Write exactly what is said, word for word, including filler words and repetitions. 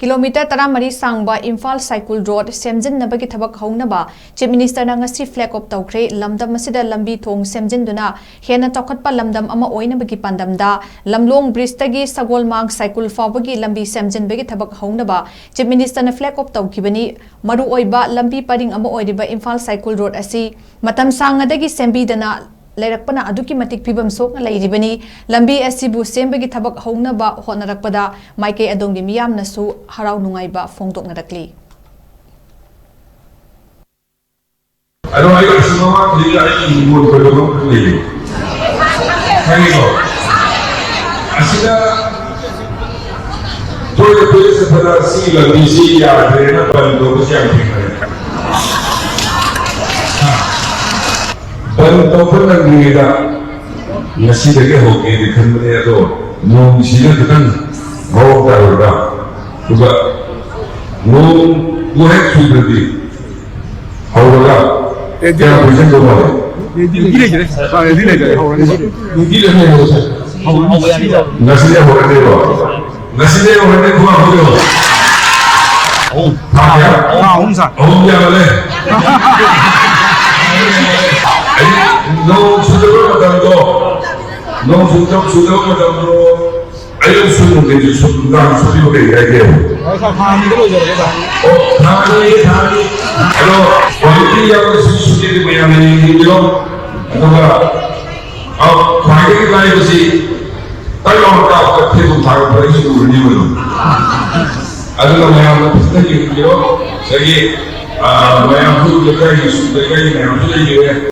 Kilometre ꯇꯔꯥꯃꯔꯤ ꯁꯥꯡꯕ Imphal ꯁꯥꯏꯀꯨꯜ road ꯁꯦꯝꯖꯤꯟꯅꯕꯒꯤ ꯊꯕꯛ ꯍꯧꯅꯕ ꯆꯤꯐ ꯃꯤꯅꯤꯁꯇꯔꯅ ꯉꯁꯤ ꯐ꯭ꯂꯦꯒ ꯑꯣꯐ ꯇꯧꯈ꯭ꯔꯦ꯫ ꯂꯝꯗꯝ ꯑꯁꯤꯗ ꯂꯝꯕꯤ ꯊꯣꯡ ꯁꯦꯝꯖꯤꯟꯗꯨꯅ ꯍꯦꯟꯅ ꯆꯥꯎꯈꯠꯄ ꯂꯝꯗꯝ ꯑꯃ ꯑꯣꯏꯅꯕꯒꯤ ꯄꯥꯟꯗꯝꯗ ꯂꯝꯂꯣꯡ ꯕ꯭ꯔꯤꯖꯇꯒꯤ ꯁꯒꯣꯜꯃꯥꯡ ꯁꯥꯏꯀꯨꯜ ꯐꯥꯎꯕꯒꯤ ꯂꯝꯕꯤ ꯁꯦꯝꯖꯤꯟꯕꯒꯤ ꯊꯕꯛ ꯍꯧꯅꯕ ꯆꯤꯐ ꯃꯤꯅꯤꯁꯇꯔꯅ ꯐ꯭ꯂꯦꯒ ꯑꯣꯐ ꯇꯧꯈꯤꯕꯅꯤ꯫ ꯃꯔꯨꯑꯣꯏꯕ ꯂꯝꯕꯤ ꯄꯔꯤꯡ ꯑꯃ ꯑꯣꯏꯔꯤꯕ ꯏꯝꯐꯥꯜ ꯁꯥꯏꯀꯨꯜ ꯔꯣꯗ ꯑꯁꯤ ꯃꯇꯝ ꯁꯥꯡꯉꯗꯒꯤ ꯁꯦꯝꯕꯤꯗꯅ ꯂꯩꯔꯛꯄꯅ ꯑꯗꯨꯛꯀꯤ ꯃꯇꯤꯛ ꯐꯤꯕꯝ ꯁꯣꯛꯅ ꯂꯩꯔꯤꯕꯅꯤ꯫ ꯂꯝꯕꯤ ꯑꯁꯤꯕꯨ ꯁꯦꯝꯕꯒꯤ ꯊꯕꯛ ꯍꯧꯅꯕ ꯍꯣꯠꯅꯔꯛꯄꯗ ꯃꯥꯏꯀꯩ ꯑꯗꯣꯝꯒꯤ ꯃꯤꯌꯥꯝꯅꯁꯨ ꯍꯔꯥꯎ ꯅꯨꯡꯉꯥꯏꯕ ꯐꯣꯡꯗꯣꯛꯅꯔꯛꯂꯤ꯫ ꯑꯗꯣ ꯑꯩ ꯑꯁꯤ ꯃꯃꯥꯡꯁꯤꯗ ꯑꯩ ꯍꯤꯡꯒꯣꯜ ꯀꯣꯏꯕ ꯑꯃꯈꯛ ꯂꯩꯌꯦ꯫ ꯈꯪꯉꯤꯀꯣ? ꯑꯁꯤꯗ ꯇꯣꯏꯅ ꯇꯣꯏꯅ ꯆꯠꯄꯗ ꯁꯤ ꯂꯝꯕꯤꯁꯤ ꯌꯥꯗ꯭ꯔꯦꯅ ꯕꯟ ꯇꯧꯕꯁꯤ ꯌꯥꯝ ꯊꯦꯡꯅꯔꯦ꯫ ꯕꯟ ꯇꯧꯕ ꯅꯪꯗ꯭ꯔꯤꯉꯩꯗ ꯉꯁꯤꯗꯒꯤ ꯍꯧꯒꯦꯗꯤ ꯈꯟꯕꯅꯦ, ꯑꯗꯣ ꯅꯣꯡꯁꯤꯅ ꯈꯤꯇꯪ ꯃꯑꯣꯡ ꯇꯥꯔꯣꯏꯗ꯭ꯔꯥ? ꯑꯗꯨꯒ ꯅꯣꯡꯕꯨ ꯍꯦꯛ ꯆꯨꯗ꯭ꯔꯗꯤ ꯍꯧꯔꯒ ꯀꯌꯥꯝ ꯀꯨꯏꯁꯟꯗꯧ ꯃꯥꯜꯂꯤ? ꯔꯦꯗꯤ ꯂꯩꯖꯔꯦ꯫ ꯑꯥ, ꯔꯦꯗꯤ ꯂꯩꯖꯔꯦ꯫ ꯍꯧꯔꯅꯤ꯫ ꯔꯦꯗꯤ ꯂꯩꯖꯔꯦ, ꯁꯥꯔ꯫ ꯍꯧꯔꯅꯤ꯫ ꯉꯁꯤꯗꯤ ꯍꯧꯔꯅꯦꯕ꯫ ꯉꯁꯤꯗꯤ ꯍꯧꯔꯅꯤ, ꯈꯨꯕꯥꯛ ꯈꯨꯕꯤꯌꯣ꯫ ꯊꯥ ꯀꯌꯥ? ꯊꯥ ꯑꯍꯨꯝ, ꯁꯥꯔ꯫ ꯑꯍꯨꯝ ꯌꯥꯝꯃꯜꯂꯦ꯫ ꯑꯩ ꯅꯣꯡ ꯆꯨꯗꯕ ꯃꯇꯝꯗꯣ, ꯅꯣꯡ ꯆꯨꯗꯕ, ꯆꯨꯗꯕ ꯃꯇꯝꯗꯣ, ꯑꯌꯨꯛꯁꯨ ꯅꯨꯡꯊꯤꯟꯁꯨ ꯁꯨꯝ ꯅꯨꯡꯗꯥꯡ ꯁꯨꯕꯤꯕ ꯀꯩ ꯀꯥꯏꯒꯦ? ꯍꯣꯏ, ꯁꯥꯔ, ꯊꯥ ꯑꯅꯤꯗ ꯂꯣꯏꯖꯔꯒꯦ, ꯁꯥꯔ꯫ ꯑꯣ, ꯊꯥ ꯑꯅꯤ, ꯊꯥ ꯑꯅꯤ꯫ ꯑꯗꯣ ꯍꯧꯖꯤꯛꯇꯤ ꯌꯥꯝꯅ ꯁꯨ-, ꯁꯨꯇꯤꯗꯤ ꯃꯌꯥꯝꯅ ꯌꯦꯡꯕꯤꯔꯣ꯫ ꯑꯗꯨꯒ, ꯑ, ꯈ꯭ꯋꯥꯏꯗꯒꯤ ꯂꯥꯏꯕꯁꯤ ꯇꯛ ꯂꯥꯎꯅ ꯀꯥꯞꯄꯒ ꯐꯦꯁꯕꯨꯛ ꯊꯥꯒꯠꯄ ꯑꯩꯁꯨ ꯎꯔꯅꯤ ꯑꯗꯨꯝ꯫ ꯑꯗꯨꯅ ꯃꯌꯥꯝꯅ ꯐꯖꯅ ꯌꯦꯡꯕꯤꯔꯣ꯫ ꯑꯗꯒꯤ, ꯑ, ꯃꯌꯥꯝꯁꯨ ꯂꯩꯀꯥꯏꯒꯤ, ꯂꯩꯀꯥꯏꯒꯤ ꯃꯌꯥꯝꯁꯨ ꯂꯩꯕꯤꯔꯦ꯫